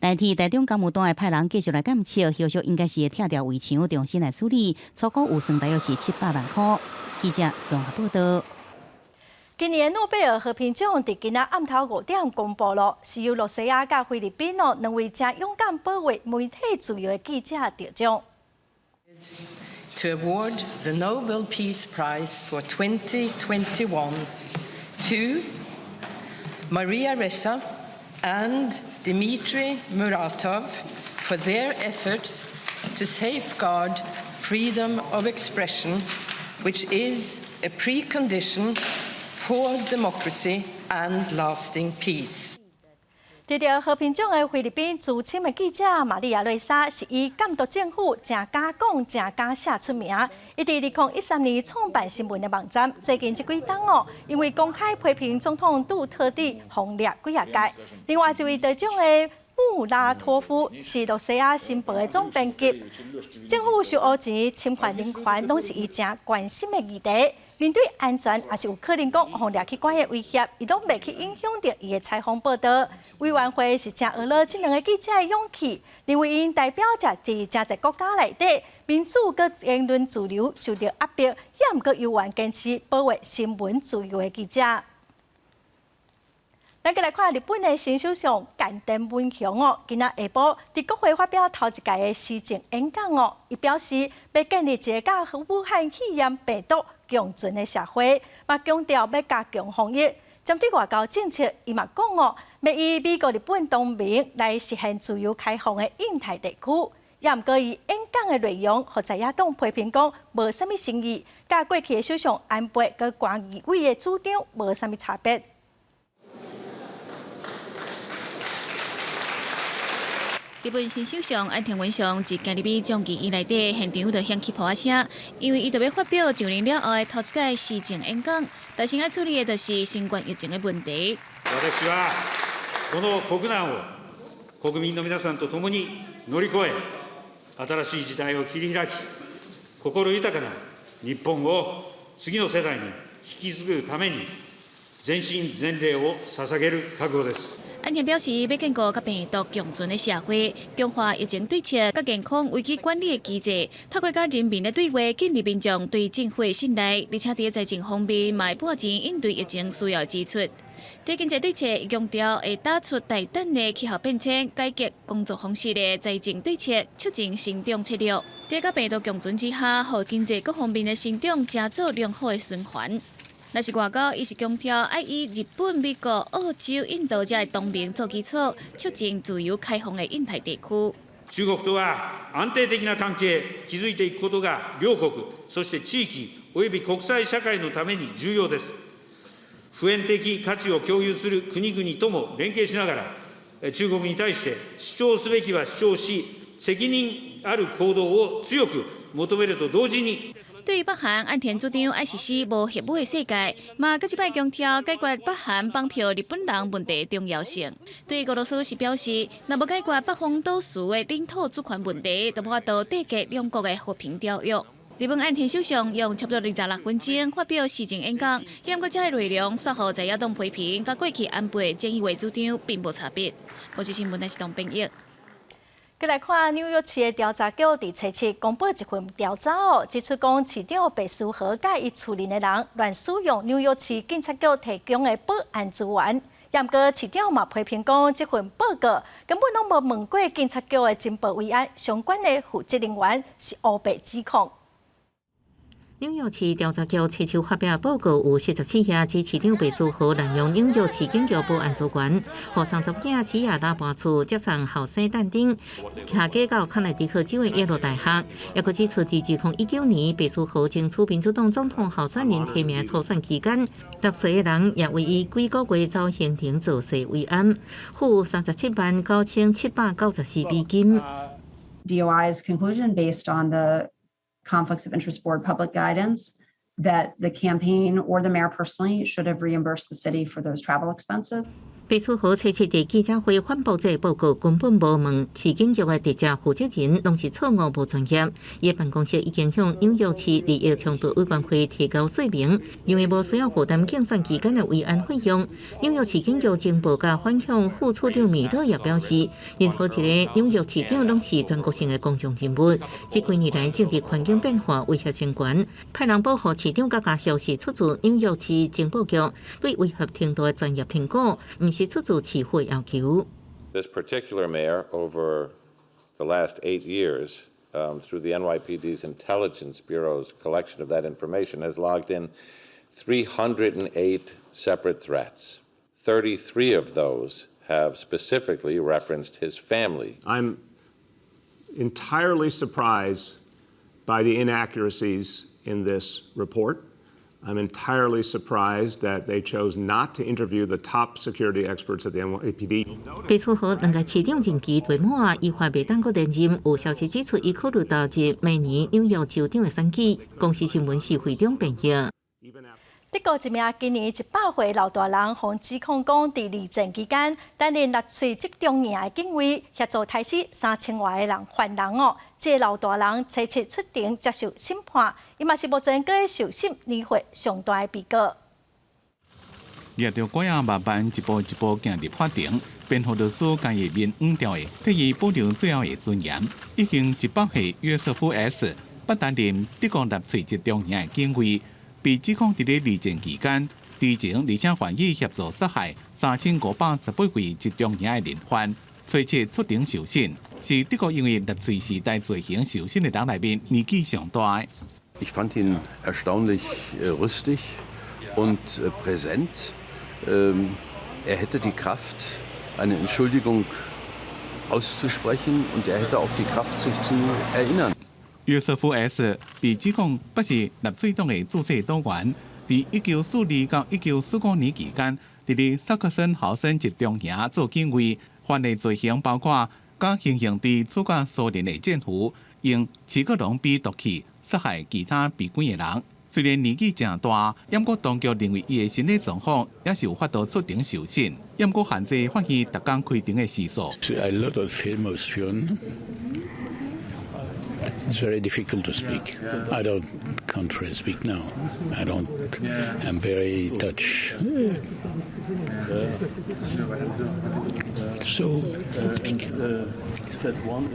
台鐵台中工務段會派人繼續來檢測，後續應該是會拆掉圍牆，重新來處理。初步預算大約是700萬塊。記者綜合報道。今年諾貝爾和平獎佇今仔暗頭5點公布咯，是由露西亞佮菲律賓哦兩位誠勇敢保衛媒體自由的記者得獎。 To award the Nobel Peace Prize for 2021 to Maria Ressa and Dmitry Muratov for their efforts to safeguard freedom of expression, which is a precondition for democracy and lasting peace. 得著和平獎的菲律賓資深的記者瑪麗亞瑞莎，是以監督政府、誠敢講、誠敢寫出名。伊佇2013年創辦新聞的網站，最近這幾冬哦，因為公開批評總統杜特蒂，予掠幾仔擺。另外一位得獎的穆拉托夫是露西亞新報的總編輯，政府收烏錢、侵犯人權，攏是伊誠關心的議題。面對安全，抑是有可能講予掠去關的威脅，伊攏袂去影響著伊的採訪報道。委員會是誠呵咾這兩个記者的勇氣，認為𪜶代表著佇誠濟國家內底民主佮言論自由受著壓迫，也毋過猶原堅持保衛新聞自由的記者。咱閣來看日本的新首相岸田文雄哦，今仔下晡佇國會發表頭一屆的施政演講哦，伊表示欲建立一个佮武漢肺炎病毒共存的社會，嘛強調欲加強防疫。針對外交政策，伊嘛講哦，欲與美國、日本同盟來實現自由開放的印太地區。也毋過伊演講的內容，予在野黨批評講無啥物新意，佮過去的首相安倍佮菅義偉的主張無啥物差別。日本新首相岸田文雄佇今日眾議院內底現場就響起炮仔聲，因為伊就欲發表上任了後的頭一屆施政演講，但是愛處理的就是新冠疫情的問題。私はこの國難を國民の皆さんと共に乗り越え、新しい時代を切り開き、心豊かな日本を次の世代に引き継ぐために全身全霊を捧げる覚悟です。岸田表示，欲建構佮病毒共存的社會，強化疫情對策、佮健康危機管理的機制，透過佮人民的對話，建立民眾對政府的信賴，而且佇財政方面嘛會撥錢應對疫情需要支出。佇經濟對策，伊強調會打出大膽的氣候變遷改革工作方式的財政對策，促進成長策略。佇佮病毒共存之下，予經濟各方面的成長成做良好的循環。若是外交，伊是強調愛以日本、美國、澳洲、印度遮的同盟做基礎，促進自由開放的印太地區。中國とは安定的な関係築いていくことが両國、そして地域及び國際社會のために重要です。普遍的価値を共有する國々とも連携しながら、中國に対して主張すべきは主張し、責任ある行動を強く求めると同時に。對於北韓，岸田主張愛實施無核武的世界，嘛閣一擺強調解決北韓綁票日本人問題的重要性。對於俄羅斯是表示，若無解決北方島嶼的領土主權問題，就無法度締結兩國的和平條約。日本岸田首相用差不多26分鐘發表施政演講，毋過這个內容煞予在野黨批評，佮過去安倍菅義偉主張並無差別。公視新聞，是當編譯。閣來看紐約市的調查局佇初七公布一份調查哦，指出講市長白思豪佮伊厝內的人亂使用紐約市警察局提供的保安資源。也毋過市長嘛批評講，這份報告根本攏無問過警察局的情報委員相關的負責人員是烏白指控。紐約市調查局初秋發表報告，有47頁指市長白思豪濫用紐約市警局保安資源，予三查某囝起夜拉搬厝接送後生但丁，下嫁到康乃狄克州的耶魯大學。抑閣指出，佇2019年白思豪爭取民主黨總統候選人提名初選期間，10歲的人也為伊幾個月走行程造勢維安，付37萬9794美金。 DOI's conclusion based on the Conflicts of Interest Board public guidance that the campaign or the mayor personally should have reimbursed the city for those travel expenses. 白思豪初七佇記者會反駁這個報告，根本無問市警局的直接負責人，攏是錯誤無專業。伊的辦公室已經向紐約市利益衝突委員會提交說明，認為無需要負擔競選期間的維安費用。紐約市警局情報佮反恐副處長米勒也表示，任何一个紐約市長攏是全國性的公眾人物，這幾年來政治環境變化威脅成懸，派人保護市長佮家屬是出自紐約市情報局對威脅程度的專業評估，毋是出自市府要求。 This particular mayor, over the last 8 years, through the NYPD's Intelligence Bureau's collection of that information, has logged in 308 separate threats. 33 of those have specifically referenced his family. I'm entirely surprised by the inaccuracies in this report. I'm entirely surprised that they chose not to interview the top security experts at the NYPD. 白思豪兩屆市長任期屆滿，依法袂當閣連任。有消息指出，伊考慮投入明年紐約州長的選舉。公視新聞是會長編譯。德國一名今年100歲老大人，予指控講，佇二戰期間擔任納粹集中營的警衛，協助刣死3000外个人犯人哦。這个老大人初七出庭接受審判，伊嘛是目前閣受審年歲上大的被告。舉著拐仔慢慢一步一步行入法庭，辯護律師共伊面黃掉的，替伊保留最後的尊嚴。已經100歲約瑟夫 S 捌擔任德國納粹集中營的警衛，被指控佇咧二戰期間，佇知情而且願意協助殺害3518位集中營的人犯，初七出庭受審，是德國因為納粹時代罪行受審的人內面年紀上大的。 Ich fand ihn erstaunlich rüstig und präsent. Er hätte die Kraft, eine Entschuldigung auszusprechen und er hätte auch die Kraft, sich zu erinnern. 約瑟夫 ·S 被指控不是納粹黨的注冊黨員，佇1942到1945年期間，佇咧薩克森豪森集中營做警衛，犯的罪行包括佮行刑地處決蘇聯的戰俘，用齊克隆 B 毒氣殺害其他被關的人。雖然年紀誠大，毋過當局認為伊的身體狀況也是有法度出庭受審。毋過限制法院逐工開庭的時數。 A lot of emotion. It's very difficult to speak. I don't can't really speak now. I don't. I'm very touched. So speak.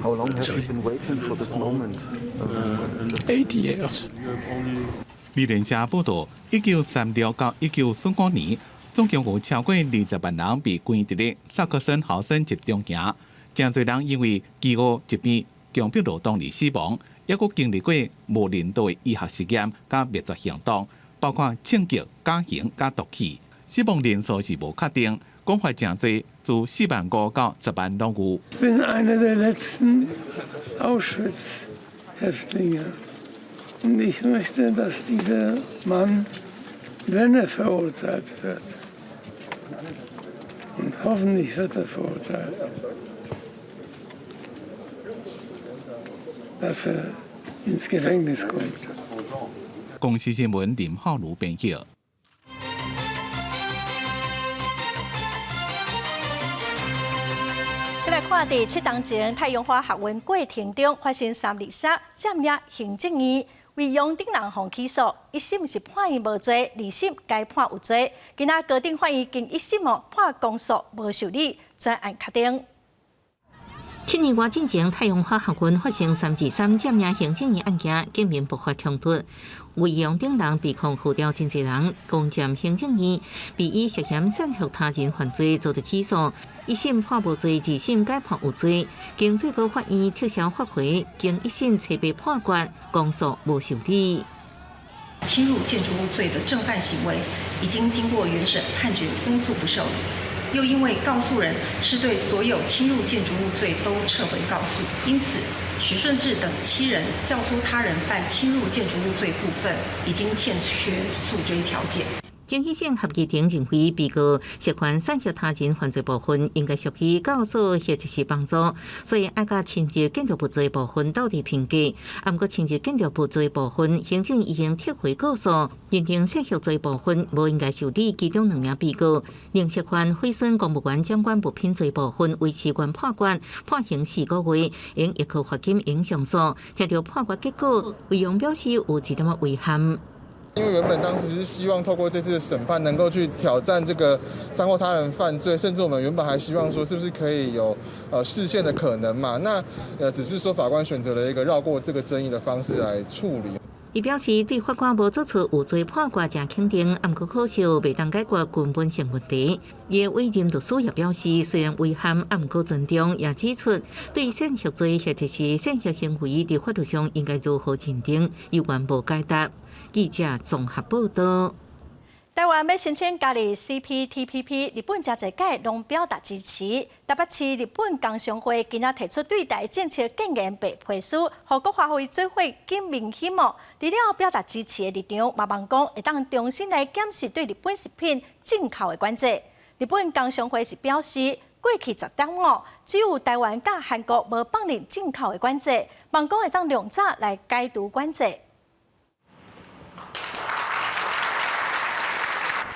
How long have you been waiting for this moment? 8 years. 美聯社報道，1936到1945年，總共有超過20萬人被關佇咧薩克森豪森集中營，誠濟人因為飢餓、疾病、強迫勞動而死亡，抑閣經歷過無人道的醫學實驗佮滅絕行動，包括槍擊、絞刑佮毒氣。死亡人數是無確定，講法誠濟，自4萬5到10萬攏有。 Bin einer der letzten Auschwitz-Häftlinge. Und ich möchte, dass dieser Mann, wenn er verurteilt wird, und hoffentlich wird er verurteilt, dass er ins Gefängnis kommt. 公視新聞林浩如編譯。來看，佇7冬前太陽花學運過程中發生323佔領行政院，魏永等人予起訴，一審是判伊無罪，二審改判有罪。今仔高等法院經一審哦判公訴無受理，全案確定。7年外進前，太陽花學運發生323佔領行政院案件，警民爆發衝突。魏永等人被控號召真濟人攻佔行政院，被以涉嫌煽惑他人犯罪遭到起訴。一審判無罪，二審改判有罪。經最高法院撤銷發回，經一審初步判決，公訴無受理。侵入建築物罪的正犯行為已經經過原審判決公訴不受理。又因為告訴人是對所有侵入建築物罪都撤回告訴，因此許順智等7人教唆他人犯侵入建築物罪部分已經欠缺訴追條件。經一審合議庭認為，被告涉犯煽惑他人犯罪部分應該屬於教唆或者是幫助，所以愛佮侵入建築物罪部分鬥佇評價。毋過侵入建築物罪部分，行政已經撤回告訴，認定煽惑罪部分無應該受理其中兩名被告，另涉犯毀損公務員長官物品罪部分維持原判決，判刑4個月，應依靠罰金刑上訴。聽著判決結果，魏勇表示有一點仔遺憾。因為原本當時是希望透過這次的審判能夠去挑戰這個煽惑他人犯罪，甚至我們原本還希望說是不是可以有釋憲的可能嘛？那只是說法官選擇了一個繞過這個爭議的方式來處理。伊表示對法官無做出有罪判決誠肯定，毋過可惜袂當解決根本性問題。伊的委任律師也表示，雖然遺憾，毋過尊重，也指出對煽惑罪或者是煽惑行為佇法律上應該如何認定，猶原無解答。記者綜合報道。台灣欲申請加入 CPTPP，日本誠濟界攏表達支持。台北市日本工商會今仔提出對台政策建言白皮書，予國發會做伙金明希望。除了表達支持的立場，嘛望講會當重新來檢視對日本食品進口的管制。日本工商會是表示，過去10冬哦，只有台灣佮韓國無放任進口的管制，望講會當量早來解除管制。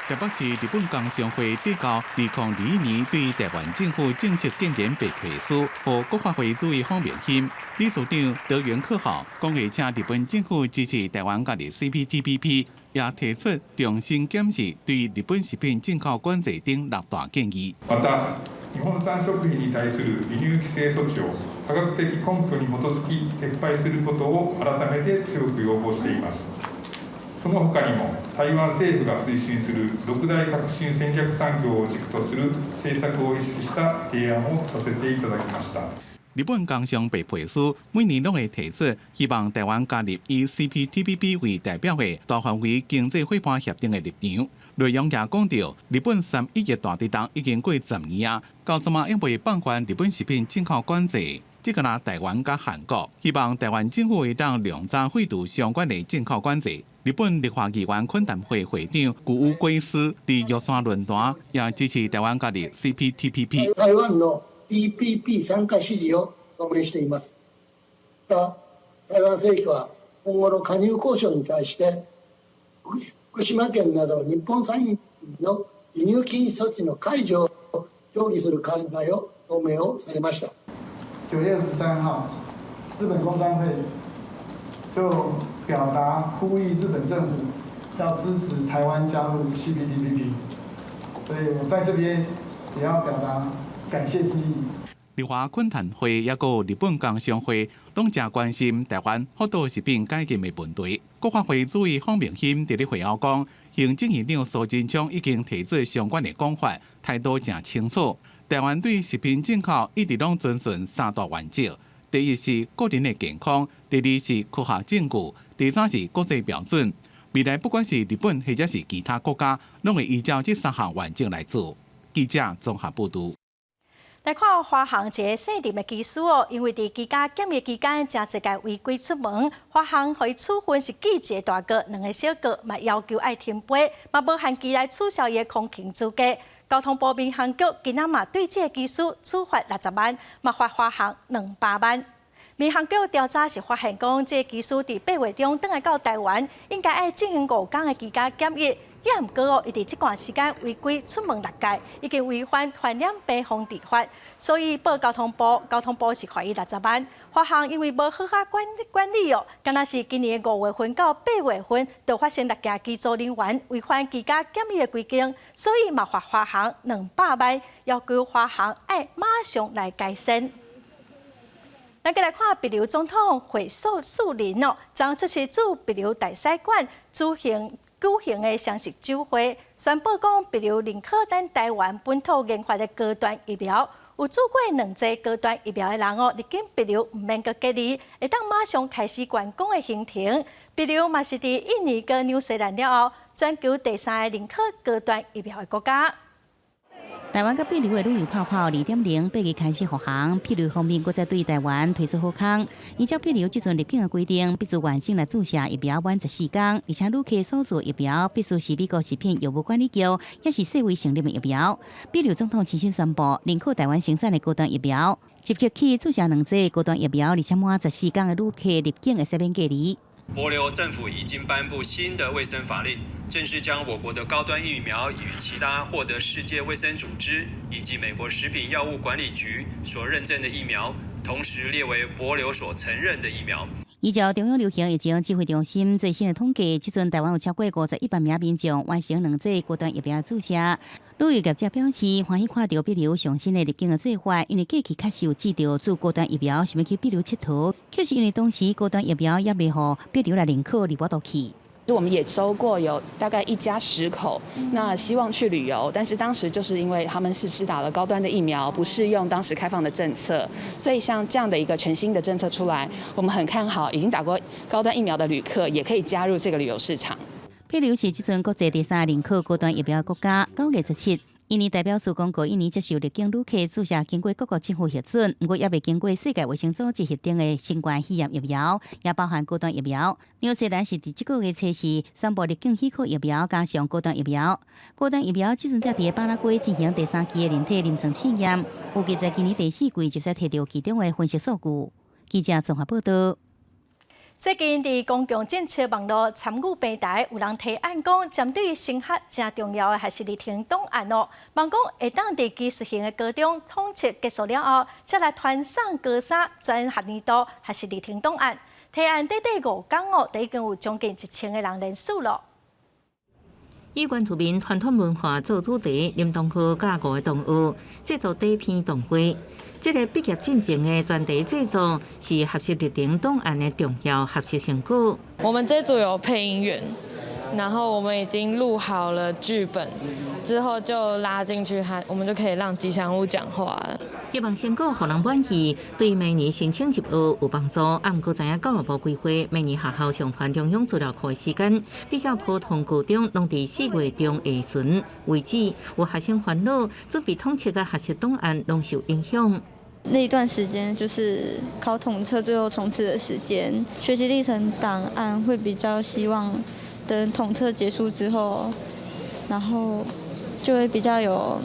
台北市日本工商會提交2021年對台灣政府政策建言白皮書，予國發會主委方明欣、理事長德原克豪講會請日本政府支持台灣加入 CPTPP，也提出重新檢視對日本食品進口管制等六大建議。また、日本産食品に対する輸入規制措置を科學的根拠に基づき撤廃することを改めて強く要望しています。その他にも台灣政府が推進する六大革新戦略産業を軸とする政策を意識した提案をさせていただきました。日本工商白皮書每年攏會提出，希望台灣加入以 CPTPP 為代表的大範圍經濟夥伴協定的立場。內容也講到，日本3.11大地震已經過10年啊，到這馬猶未放寬日本食品進口管制，這個若台灣佮韓國，希望台灣政府會當量早廢除相關的進口管制。日本立法議員懇談會會長谷屋圭司佇玉山論壇也支持台灣加入 CPTPP。台灣の TPP 參加支持を表明しています。また、台灣政府は今後の加入交渉に対して、福島県など日本産の輸入禁止措置の解除を協議する考えを表明をされました。9月23號，日本工商會就表達呼籲日本政府要支持台灣加入 CPTPP，所以我在這邊也要表達感謝之意。日華懇談會抑閣日本工商會攏誠關心台灣福島食品解禁的問題。國發會主委方明欣佇咧會後講，行政院長蘇貞昌已經提出相關的講法，態度誠清楚。台灣對食品進口一直攏遵循三大原則：第一是個人的健康，第二是科學證據，第三是國際標準。未來不管是日本或者是其他國家，攏會依照這三項原則來做。記者綜合報導。來看華航一个細膩的機師哦，因為佇居家檢疫期間，誠濟擺違規出門，華航予伊處分是記一個大過，兩個小過，嘛要求愛停飛，嘛無限期來取消伊的空勤資格。交通部民航局今仔嘛對這个機師處罰60萬，嘛罰華航200萬。民航局調查是發現講，這个機師佇8月中轉來到台灣，應該愛進行5工的居家檢疫。也毋過哦，伊佇這段時間違規出門六擺，已經違反傳染病防治法，所以報交通部，交通部是罰伊60萬。華航因為無好好管管理哦，敢若是今年5月份到8月份，就發生六件機組人員違反居家檢疫的規定，所以嘛罰華航200萬，要求華航愛馬上來改善。咱閣來看帛琉總統惠恕仁哦，昨出席駐帛琉大使館舉行的雙十酒會，宣布講帛琉認可咱台灣本土研發的高端疫苗，有注過兩劑高端疫苗的人哦，入境帛琉毋免閣隔離，會當馬上開始觀光的行程。帛琉嘛是佇印尼佮紐西蘭了後，全球第三个認可高端疫苗的國家。台灣佮帛琉的旅遊泡泡2.08日開始復航，帛琉方面閣再對台灣推出好康。依照帛琉這陣入境的規定，必須完成來注射疫苗滿14工，而且旅客所注疫苗必須是美國食品藥物管理局，抑是世衛承認的疫苗。帛琉總統親身宣布認可台灣生產的高端疫苗，即刻起注射兩劑高端疫苗，而且滿14工的旅客入境會使免隔離。帛琉政府已經頒布新的衛生法令，正式將我國的高端疫苗與其他獲得世界衛生組織以及美國食品藥物管理局所認證的疫苗，同時列為帛琉所承認的疫苗。依照中央流行疫情指揮中心最新的統計，這陣台灣有超過51萬名民眾完成兩劑高端疫苗注射。旅遊業者表示，歡喜看到帛琉上新的入境的做法，因為過去確實有注著注高端疫苗，想欲去帛琉𨑨迌，卻是因為當時高端疫苗猶未予帛琉來認可，而無法度去。我們也收過有大概一家10口，那希望去旅遊，但是當時就是因為他們是施打了高端的疫苗，不適用當時開放的政策，所以像這樣的一個全新的政策出來，我們很看好已經打過高端疫苗的旅客也可以加入這個旅遊市場。帛琉是這陣國際第三認可高端疫苗國家，9月17，印尼代表處公告，印尼接受入境旅客注射經過各國政府核准，毋過猶未經過世界衛生組織核定的新冠肺炎疫苗，也包含高端疫苗。紐西蘭是佇這個月初四宣布入境許可疫苗加上高端疫苗。高端疫苗這陣才佇巴拉圭進行第三期的人體臨床試驗，預計在今年第四季就會提著其中的分析數據。記者綜合報道。最近佇公共政策網路參與平台，有人提案講，針對升學誠重要的學習歷程檔案哦，望講會當佇技術型的高中統測結束了後，才來傳送高三全學年度學習歷程檔案。提案短短5工哦，就已經有將近1000個人聯署囉。以原住民傳統文化做主題，林東浩佮五个同學製作短片動畫。這个畢業進前的專題製作是學習歷程檔案的重要學習成果。我們這組有配音員，然後我們已經錄好了劇本，之後就拉進去，他我們就可以讓吉祥物講話了。希望成果予人滿意，對明年申請入學有幫助。啊，毋過知影教育部規劃明年學校上傳中央資料庫的時間，比較普通高中攏佇4月中下旬為止，有學生煩惱，準備統測佮學習檔案攏受影響。那一段時間就是考統測最後衝刺的時間，學習歷程檔案會比較希望等統測結束之後，然後就會比較有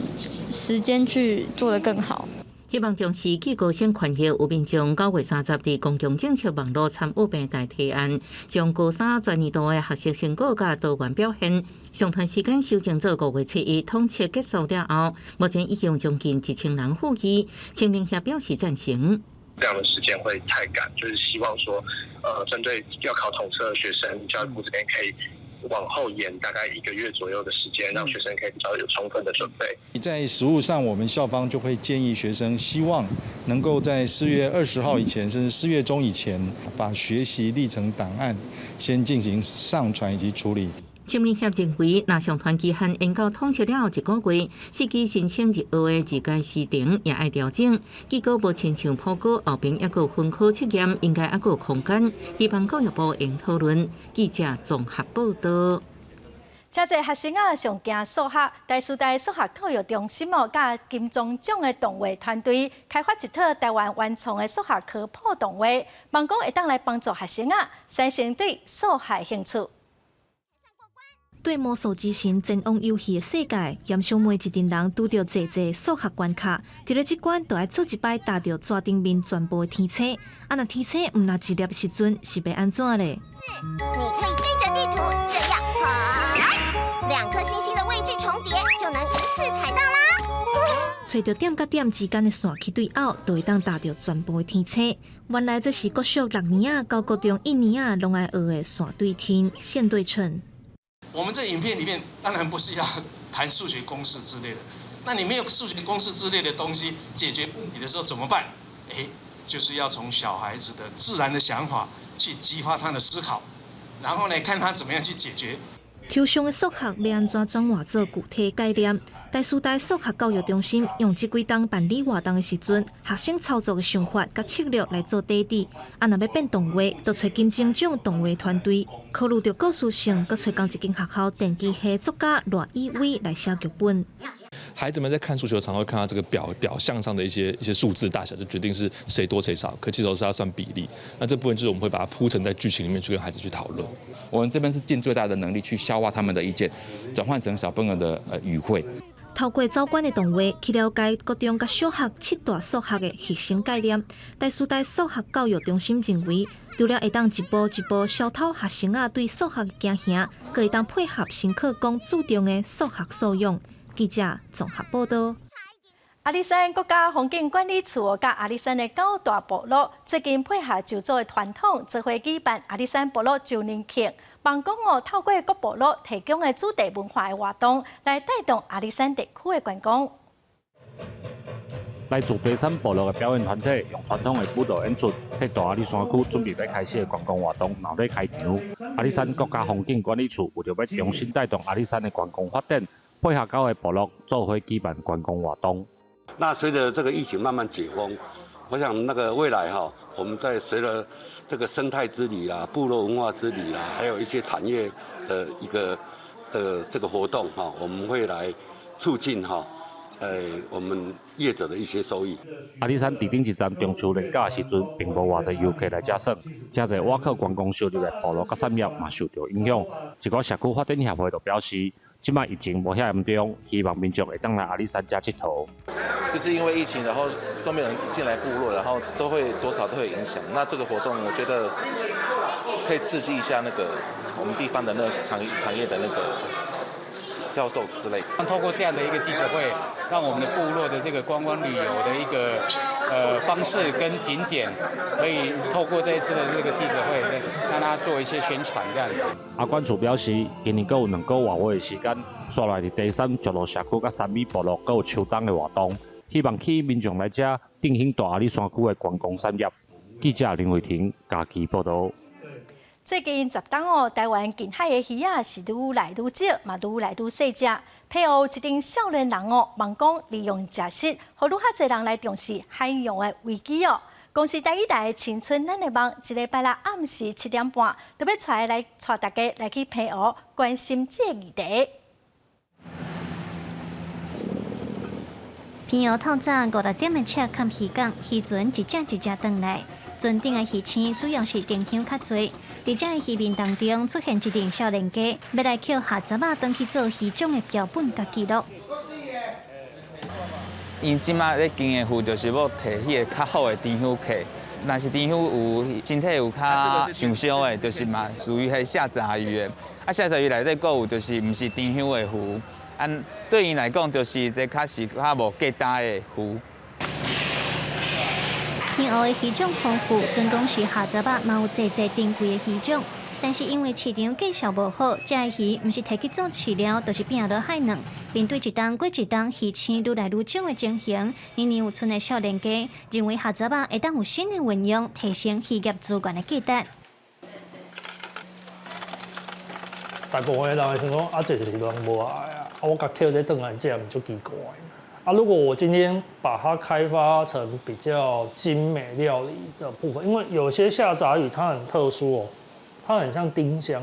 時間去做得更好。希望重視去高生權益，有民眾9月30佇公共政策網路參與平台提案，將高三全年度的學習成果佮多元表現上傳時間修正做5月7日統測結束了後，目前已經將近1000人附議，陳明協表示贊成。這樣的時間會太趕，就是希望說，針對要考統測的學生，教育部這邊可以往後延大概一個月左右的時間，讓學生可以比較有充分的準備。在實務上，我們校方就會建議學生，希望能夠在4月20號以前，甚至4月中以前，把學習歷程檔案先進行上傳以及處理。陳明協認為，若上傳期限延到統測了後一個月，實際申請入學的二階時程也愛調整。結果無親像普高後邊猶閣有分科測驗，應該猶閣有空間。希望教育部會討論。記者綜合報道。真濟學生仔上驚數學，台師大數學教育中心哦，佮金鐘獎的動畫團隊開發一套台灣原創的數學科普動畫，望講會當來幫助學生仔產生對數學興趣。對魔獸之神前往遊戲的世界，嚴小妹一陣人拄著濟濟數學關卡，佇咧這關就愛做一擺踏著蛇頂面全部的天星，啊，若天星毋若一粒時陣，是欲按怎咧？你可以對著地圖這樣，好，兩顆星星的位置重疊，就能一次踩到啦。揣著點佮點之間的線去對拗，就會當踏著全部的天星。原來這是國小六年仔到國中一年仔攏愛學的線對天、線對稱。我們這影片裡面當然不是要談數學公式之類的，那你沒有數學公式之類的東西解決問題的時候怎麼辦？誒，就是要從小孩子的自然的想法去激發他的思考，然後呢，看他怎麼樣去解決。抽象的數學欲按怎轉化做具體概念？台師大數學教育中心用這幾冬辦理活動的時陣，學生操作的想法佮策略來做底底。啊，若欲變動畫，就揣金鐘獎動畫團隊，考慮著故事性，閣揣仝一間學校電機系作家賴以偉來寫劇本。孩子們在看數學，常會看到這個表象上的一些數字大小，就決定是誰多誰少。可其實是要算比例。那這部分就是我們會把它鋪陳在劇情裡面去跟孩子去討論。我們這邊是盡最大的能力去消化他們的意見，轉換成小朋友的語彙。透過走關的動畫去了解國中佮小學七大數學的核心概念。台師大數學教育中心認為，除了會當一步一步消除學生仔對數學的驚嚇，閣會當配合新課綱注重的數學素養。記者綜合報道。阿里山國家風景管理處佮阿里山的九大部落最近配合鄒族的傳統，做伙舉辦阿里山部落周年慶，望講哦，透過各部落提供的主題文化的活動，來帶動阿里山地區的觀光。來自低山部落的表演團體，用傳統的舞蹈演出，替大阿里山區準備欲開始的觀光活動鬧熱開場。阿里山國家風景管理處為著欲重新帶動阿里山的觀光發展，配合九个部落做伙舉辦觀光活動。那隨著這個疫情慢慢解封，我想那個未來哈，我們在隨著這個生態之旅啊、部落文化之旅啊，還有一些產業的一個的這個活動哈，我們會來促進哈，我們業者的一些收益。阿里山佇頂一陣中秋連假的時陣，並無偌濟遊客來遮耍，誠濟倚靠觀光收入的部落佮產業嘛受著影響。一個社區發展協會就表示，這擺疫情無遐嚴重，希望民眾會當來阿里山遮𨑨迌。就是因為疫情，然後都沒有人進來部落，然後都會多少都會影響。那這個活動，我覺得可以刺激一下那個我們地方的那個產業的那個銷售之類。透過這樣的一個記者會，讓我們的部落的這個觀光旅遊的一個方式跟景點，可以透過這一次的這個記者會，讓他做一些宣傳，這樣子。阿管處表示，今年閣有2個外月的時間，紲來佇低山石路社區佮三美部落閣有秋冬的活動，希望吸引民眾來遮振興大阿里山區的觀光產業。記者林慧婷嘉義報導。最近10冬哦，台灣近海的魚仔是愈來愈少，嘛愈來愈細隻。澎湖一陣少年人哦，夢講利用食食，予愈較濟人來重視海洋的危機哦。公視台語台青春咱的夢，這禮拜六暗時7點半，就欲帶大家來去澎湖關心這個議題。澎湖透早五六點的赤崁漁港，漁船一隻一隻轉來。船頂的魚生主要是丁香較濟，佇這个漁民當中出現一陣少年家，欲來抾蝦雜仔轉去做魚種的標本佮記錄。𪜶這馬咧經營魚，就是欲提彼个較好的丁香客，若是丁香有身體有較受傷的，就是嘛屬於彼下雜魚的。啊，下雜魚內底閣有就是毋是丁香的魚，啊，對𪜶來講就是這較是較無價值的魚。澎湖的魚種豐富，準講是蝦雜仔，嘛有濟濟珍貴的魚種。但是因為市場價數無好，這个魚毋是提去做飼料，就是變落海卵。面對一冬過一冬魚生愈來愈少的情形，年年有村的少年家認為蝦雜仔會當有新的運用，提升漁業資源的價值。大部分的人會想講，啊，這就是人無愛啊，啊，我共抾這轉來食，毋足奇怪。啊，如果我今天把它開發成比較精美料理的部分，因為有些蝦雜魚它很特殊哦，它很像丁香，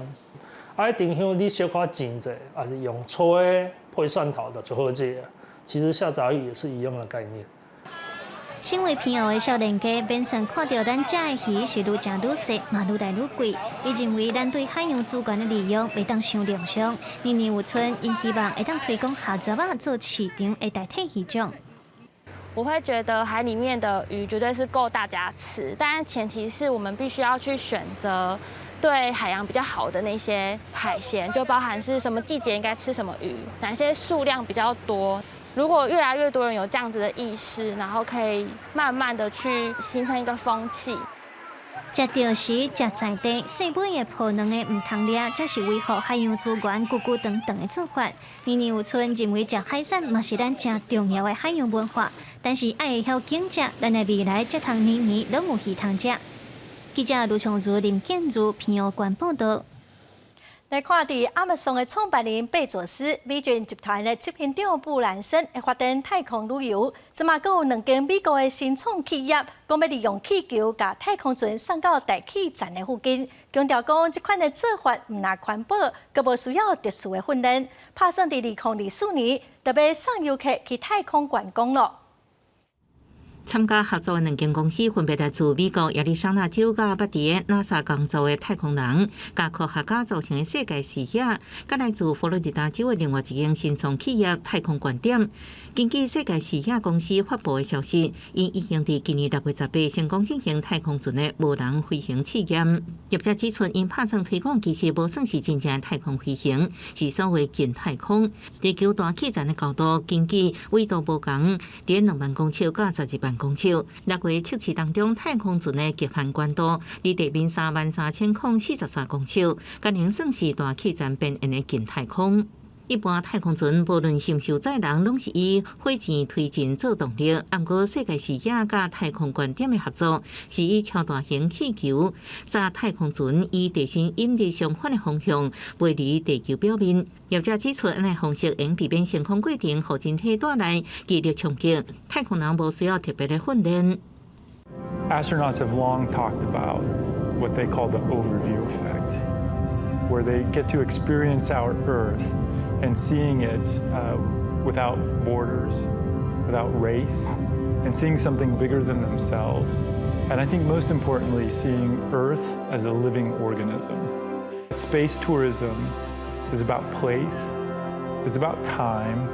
啊，丁香你小可煎者，還是用炊配蒜頭的就好食。其實蝦雜魚也是一樣的概念。身為澎湖的少年家，免算看著咱食的魚是愈食愈細，嘛愈來愈貴。伊認為咱對海洋資源的利用袂當傷量傷。年年有村，𪜶希望會當推廣蝦雜仔做市場的代替魚種。我會覺得海裡面的魚絕對是夠大家吃，但前提是我們必須要去選擇對海洋比較好的那些海鮮，就包含是什麼季節應該吃什麼魚，哪些數量比較多。如果越來越多人有這樣子的意識，然後可以慢慢的去形成一個風氣。食著食，食在地，細尾的抱卵的毋通掠，這是維護海洋資源久久長長的做法。年年有村認為食海產嘛是咱誠重要的海洋文化，但是愛會曉揀食，咱的未來才通年年攏有魚通食。記者盧松如、林建如澎湖縣報導。來看，佇亞馬遜的創辦人貝佐斯、微軟集團的執行長布蘭森會發展太空旅遊。這馬閣有兩間美國的新創企業，講欲利用氣球共太空船送到大氣層的附近，強調講這款的做法毋但環保，閣無需要特殊的訓練。拍算佇2024年，就欲送遊客去太空觀光囉。參加合作的兩間公司分別來自美國亞利桑那州佮捌佇 NASA 工作的太空人，佮科學家組成的世界視野，佮來自佛羅里達州的另外一間新創企業太空觀點。根據世界視野公司發布的消息，𪜶已經佇今年6月18成功進行太空船的無人飛行試驗。業者指出，𪜶拍算推廣其實無算是真正的太空飛行，是所謂近太空。地球大氣層的高度，根據緯度無仝，佇2萬公尺到12萬公尺。6月測試當中，太空船的極限高度離地面33,043公尺，敢能算是大氣層邊緣的近太空。一般太空船無論是毋是有載人，攏是以火箭推進做動力。毋過世界視野佮太空觀點的合作，是以超大型氣球載太空船以地心引力相反的方向飛離地球表面。業者指出，按呢方式會避免升空過程予人體帶來激烈衝擊。太空人無需要特別的訓練。 Astronauts have long talked about what they call the overview effect, where they get to experience our Earth and seeing it without borders, without race, and seeing something bigger than themselves. And I think most importantly, seeing Earth as a living organism. Space tourism is about place, it's about time,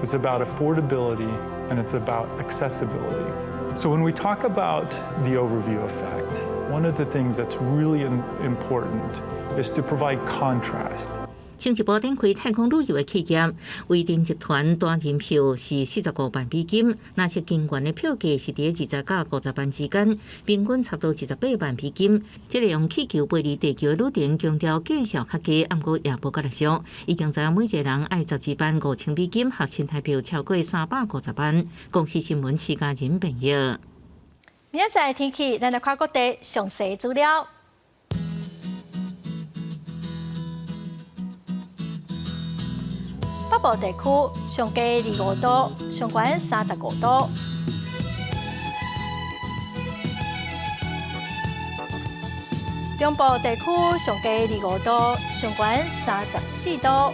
it's about affordability, and it's about accessibility. So when we talk about the overview effect, one of the things that's really important is to provide contrast. 上一波展開太空旅遊的企業，維珍集團單人票是45萬美金，若是成員的票價是佇20到50萬之間，平均差不多28萬美金。這個用氣球飛離地球的旅程，強調價數較低，毋過也無閣來俗。已經知影每一個人愛12萬5千美金，合新台幣超過350萬。公視新聞徐家仁編譯。明仔載天氣，咱來看各地詳細資料。北部地區上低25度，上懸35度。中部地區上低25度，上懸34度。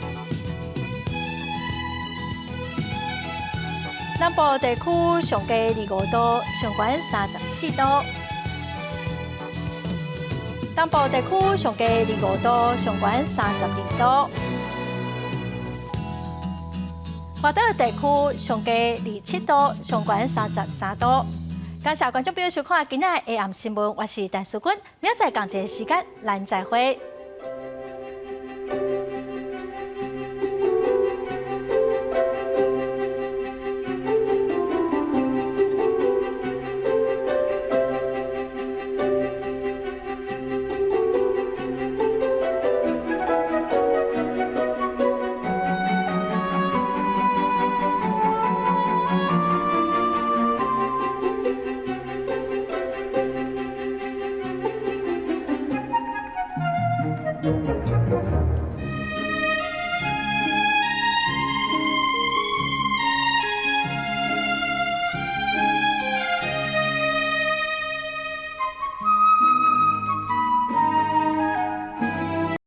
南部地區上低25度，上懸34度。東部地區上低25度，上懸32度。外島地區上低27度，上懸33度。感謝觀眾朋友收看今仔的下暗新聞，我是陳淑君，明仔載仝一个時間，咱再會。